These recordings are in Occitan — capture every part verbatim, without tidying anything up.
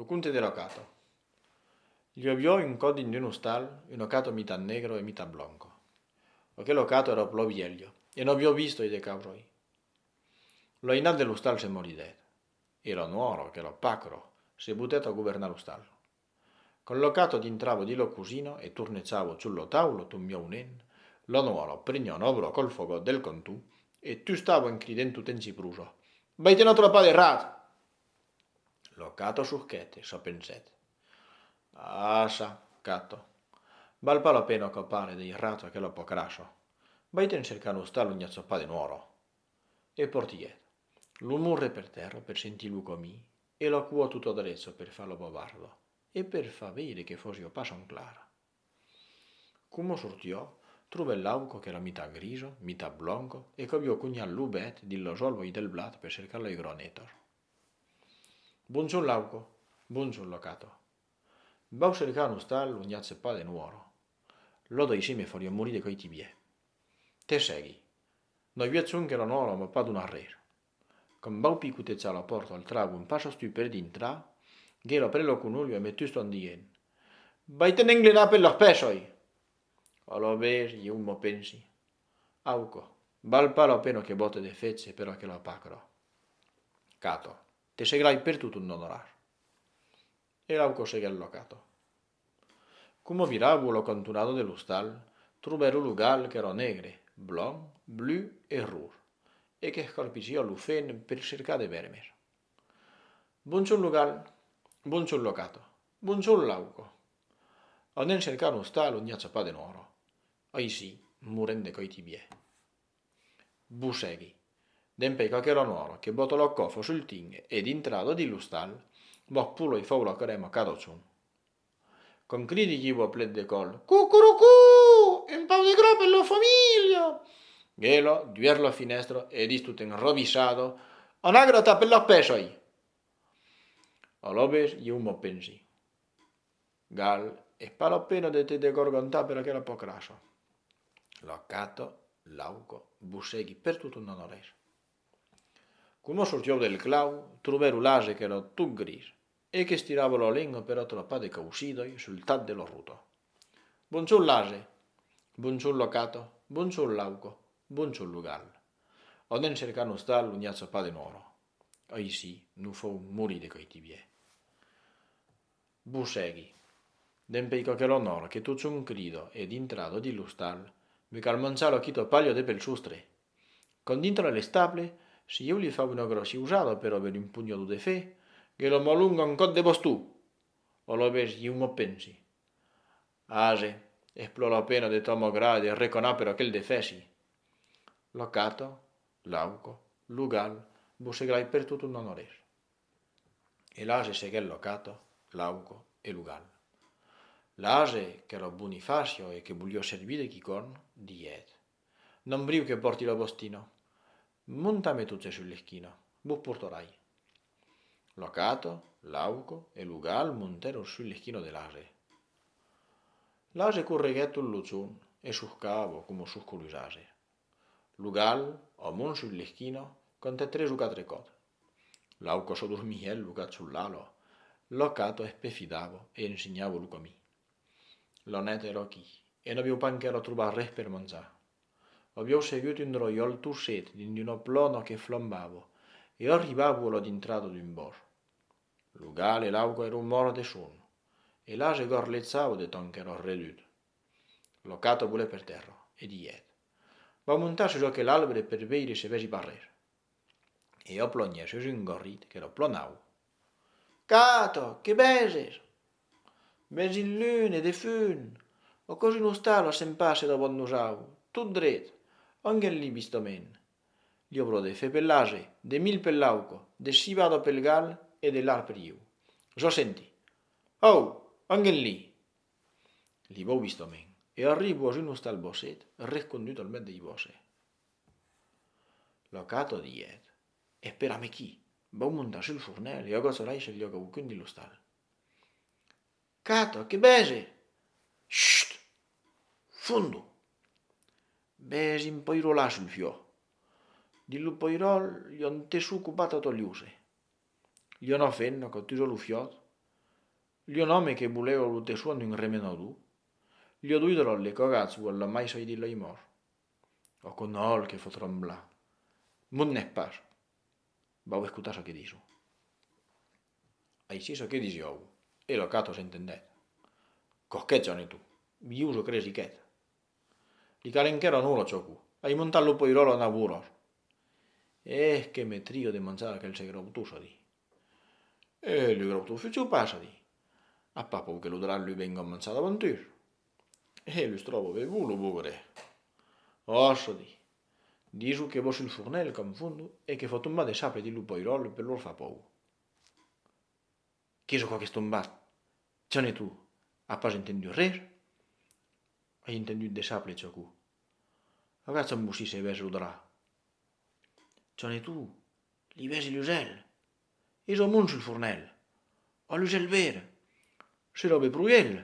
Lo conte de la cata. Li aviá un còp dins un ostal una cata mitat negra e mitat blanca. Aquela cata èra plan vièlha e n'aviá vist de causas. L'ainat de l'ostal se maridèt e la nòra, qu'èra pacra, se botèt a governar l'ostal. Quand la cata dintrava dins la cosina e tornejava sus la taula tot miaunent, la nòra preniá una bròca al fogòt del canton e tustava en crident tot en siprosar: «Vai-te'n atrapar de rat!» La cata susquèt e se pensèt: «Asa, cata, val pas la pena qu'apare dei rats aquela pacrassa. Vai-te'n cercar un ostal ont i aja pas de nòra.» E partiguèt. Lo morre per tèrra per sentir lo camin e la coa tota drecha per far la bavarda e per far veire que fasiá pas sang clara. Coma sortiá, trobèt l'auca qu'èra mitat grisa, mitat blanca e qu'aviá conhat lo vent dins las albas del blat per cercar las granetas. «Bonjorn, l'auca.» «Bonjorn, la cata.» «Vau cercar un ostal ont i aja pas de nòra. Las daissas me farián morir de caitivièr.» «Te sègui.» N'aviá sonque la nòra m'a pas donat res. Quand vau picotejar la pòrta al trauc ont passas tu per dintrar, guèla per la conolha e me tusta en dient: «Vai-te'n englenar per las pèças!» Alavetz ieu m'o pensi: «Auca, val pas la pena que bòte de fetge per aquela pacra. Cata, te segrai per tot ont anaràs.» E l'auca seguèt la cata. Coma viravan la cantonada de l'ostal, trobèron lo gal qu'èra negre, blanc, blu e ros, e qu'escarpissiá lo fenc per cercar de vèrmes. «Bonjorn, lo gal.» «Bonjorn, la cata.» «Bonjorn, l'auca.» «Anem cercar un ostal ont i aja pas de nòra. Aicí morem de caitivièr.» «Vos sègui. Dempuèi qu'aquela nòra que bòta la còfa sul tinc e dintrada dins l'ostal, vòs pola e fau la crèma cada jorn.» Quand cridi ieu a plet de còr: «Cocorocó! Un pauc de gra per la familha!», guèla, duèrt la finèstra e ditz tot en rabissada: «Anar gratar per las pèças!» Alavetz ieu m'o pensi: «Gal, es pas la pena de te desgargantar per aquela pacrassa.» La cata, l'auca, vos sègui per tot ont anarètz. Coma sortián del clau, trobèron l'ase qu'èra tot gris e qu'estirava la lenga per atrapar de caucidas sul tap de la rota. «Bonjorn, l'ase.» «Bonjorn, la cata.» «Bonjorn, l'auca.» «Bonjorn, lo gal.» «Anem cercar un ostal ont i aja pas de nòra. Aicí nos fau morir de caitivièr.» «Vos sègui. Dempuèi qu'aquela nòra que totjorn crida e dintrada dins l'ostal, me cal manjar la quita palha de pel sostre. Quand dintra a l'estable, se ieu li fau una graciosada per aver un ponhador de fetge, guèla m'alonga un còp de baston.» Alavetz ieu m'o pensi: «Ase, es plan la pena de t'amagrar e de recanar per aquel defèci.» La cata, l'auca, lo gal, vos segrai per tot ont anarètz. E l'ase seguèt la cata, l'auca e lo gal. L'ase, qu'èra bonifàcia e que voliá servir de quicòm, diguèt: «N'an briu que pòrti la bastina. Montatz-me totes sus l'esquina, vos portarai.» La cata, l'auca e lo gal montèron sus l'esquina de l'ase. L'ase correguèt tot lo jorn e soscava coma soscan los ases. Lo gal, amont sus l'esquina, cantèt tres o quatre còps. L'auca s'adormiguèt lo cap sus l'ala. La cata espefidava e ensenhava lo camin. La nuèch èra aquí, e n'avián pas encara trobat res per manjar. Avián segut un dròlle tot sec dins d'una plana que flambava e arribavan a la dintrada d'un bòsc. Lo gal e l'auca èran mòrts de son, e l'ase garlejava de tant qu'èra redut. La cata volèt per tèrra e diguèt: «Vau montar sus aquel arbre per veire se vesi pas res.» E aplanièt sus un garrit qu'èra plan naut. «Cata, que veses?» «Vesi lum e de fum. Aquò's un ostal a cent passes davant nosau, tot dret. Anguem-li vistament. Li aurà de fetge per l'ase, de milh per l'auca, de civada pel gal e de lard per ieu. Zo senti. Au, anguem-li!» Li vau vistament, e arribo a un ostal bosset, rescondut al mièg dei bòsces. La cata diguèt: «Espèra-me aquí, vau montar sul fornèl e agacharai se li a quauqu'un dins l'ostal.» «Cata, que veses?» «Chut! Fondo!» «Vesi un pairolàs sul fiòc. Dins lo pairòl i a un tesson copat a tot luxe. Li a una femna que tusa lo fiòc Li un òme que bolèva lo tesson d'un remenador, li a doi dròlles cagats uèlh la maissa dins las mans. Aquò nòl que fa tremblar. Mont n'es pas. Vau escotar çò que dison. Aicí çò que disián, e lo cat s'entendèt. Qu'es quèt, Joneton, vius o cresiquèt. Li cal enquèra una ora, Chocon. Ai montat lo pairòl a nau oras. Es que me triga de manjar aquel se grauton, çò ditz. E lo grauton fugiu pas, çò ditz. As pas paur que lo drac lo venga manjar davantur? E los tròba ben bons, lo bogre. Ò, çò ditz. Dison que va sul fornèl, qu'enfonda, e que fa tombar de sable dins lo pairòl per lor far paur. Qu'es aquò qu'es tombat? Joneton, as pas entendut res? Ai entendut de sable, Chocon. Agacha un bocin se ves lo drac. Joneton, li vesi los uèlhs? Es amont sul fornèl. Ò, los uèlhs verds! Serà ben pro el!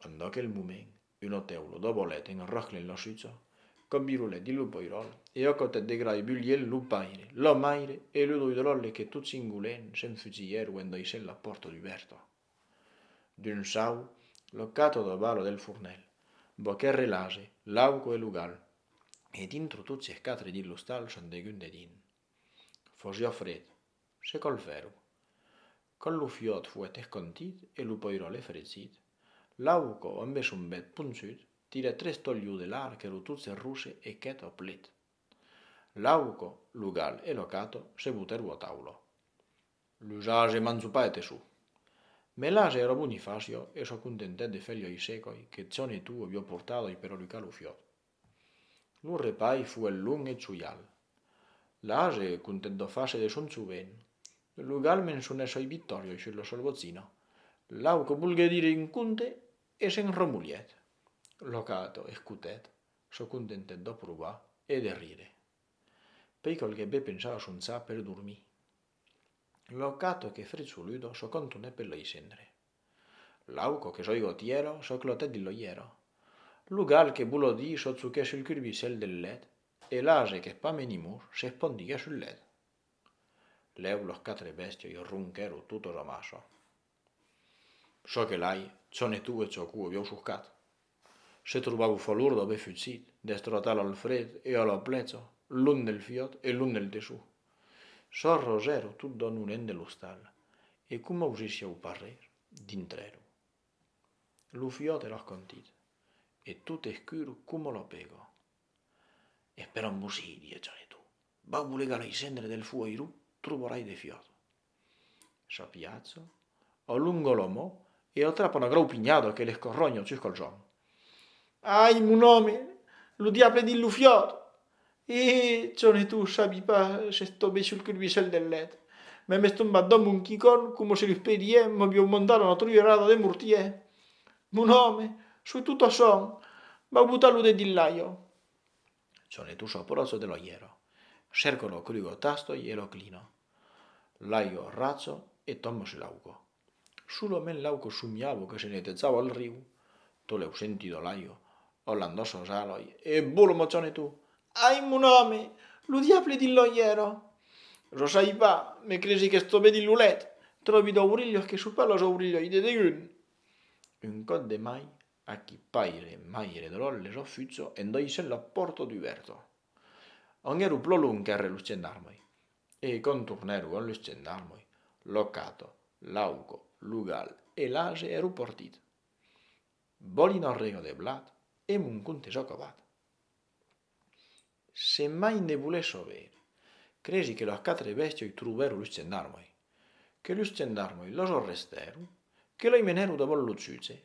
En aquel moment, una tèula de balets en rasclent la sucha, capvirolèt dins lo pairòl e acatèt de grat e bulhent lo paire, la maire e los doi dròlles que tot gingolent s'enfugiguèron en daissent la pòrta dubèrta. D'un saut, lo cat davala del fornèl, va quèrre l'ase, l'auca e lo gal, e dintra totes quatre dins l'ostal s'endeguèron dedins. Fasiá fred, se calfèron. Quand lo fiòt foguèt escantit e lo pairòl esfregit, l'auca, ambe son bèc ponchut, tirèt tres talhons de lard qu'èran totes rosses e quèt a plet. L'auca, lo gal e la cata se botèron a taula. Los ases manjan pas de tesson. Mès l'ase èra bonifàcia e se contentèt de fèlhas secas que Joneton aviá portadas per alucar lo fiòt. Lo repaire foguèt long e joial. L'ase contèt las fachas de son jovent. Lo gal mencionèt sas victòrias sus la salvatgina. L'auca volguèt dire un conte e se'n remolhèt. La cata escotèt, se contentèt d'aprovar e de rire. Puèi calguèt ben pensar a son chat per dormir. La cata, que frescoluda, se cantonèt per las cendres. L'auca, que joiga a tièra, s'aclatèt dins la ièra. Lo gal, que voladís, s'achoquèt sul curbissèl del let, e l'ase, qu'es pas menimós, s'espandiguèt sul let. Lèu las quatre bèstias i ronquèron totas amassa. Çò que lai, Joneton e Chocon avián soscat. Se trobavan fach lord d'aver fugit, d'èstre atal al fred e a la plèja, lond del fiòt e lond del tesson. S'arrosèron tot d'una hora en de l'ostal, e coma ausissián pas res, dintrèron. Lo fiòt èra escantit, e tot escur coma la pèga. Espèra un bocin, diguèt Joneton. Vau bolegar las cendres del fogairón, trobarai de fiòt. S'apiatja, alonga la man e atrapa una graupinhada que l'escarronha jusqu'al jorn. Ai, mon òme, lo diable dins lo fiòt! E Joneton, sabi pas s'es tombèt sul curbissèl del let, mès m'es tombat damunt quicòm coma se los pedièrs m'avián mandat una truirada de mortièr. Mon òme, soi tot a sang, vau botar lo det dins l'aiga. Joneton s'apròcha de la ièra, cèrca la cruga tasta e la clina. L'aiga raja e tomba sus l'auca. Solament l'auca somiava que se netejava al riu, tot lèu sentida l'aiga, alanda sas alas e vola amb Joneton. Ai, mon òme, lo diable dins la ièra! Zo sai pas, me cresi qu'es tombèt dins lo let, tròbi d'aurelhas que son pas las aurelhas de degun. Un còp de mai, aquí paire, maire dròlle, afuja en daissent la pòrta dubèrta. Anguèron plan lond quèrre los gendarmas, e quand tornèron amb los gendarmas, la cata, l'auca, lo gal e l'ase èran partits. Vòli una rega de blat e mon conte es acabat. Se mai ne volètz saber, cresi que las quatre bèstias trobèron los gendarmas, que los gendarmas las arrestèron, que las menèron davant lo jutge,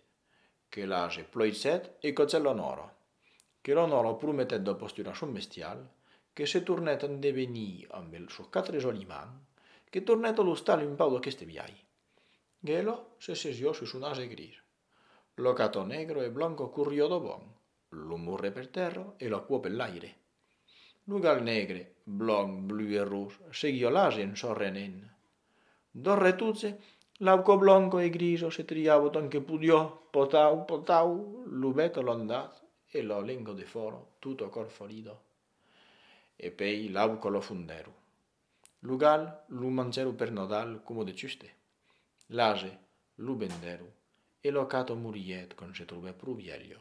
que l'ase ploigèt e cachèt la nòra, que la nòra prometèt d'apasturar son bestial, que se tornèt endevenir amb sos quatre animals, que tornèt a l'ostal un pauc d'aqueste biais. Guèla se sesiá sus son ase gris. La cata negra e blanca corriá davant, lo morret per tèrra e la coa per l'aire. Lo gal negre, blanc, blu e ros seguiá l'ase en s'arrenent. Darrèr totes, l'auca blanca e grisa se triava tant que podiá, patau, patau, lo bèc alandat e la lenga defòra, tota acarfalida. E pèi l'auca la fondèron. Lo gal lo mangèron per Nadal coma de juste. L'ase, Lo vendèron e la cata morilhèt quand se trobèt pro vièlha.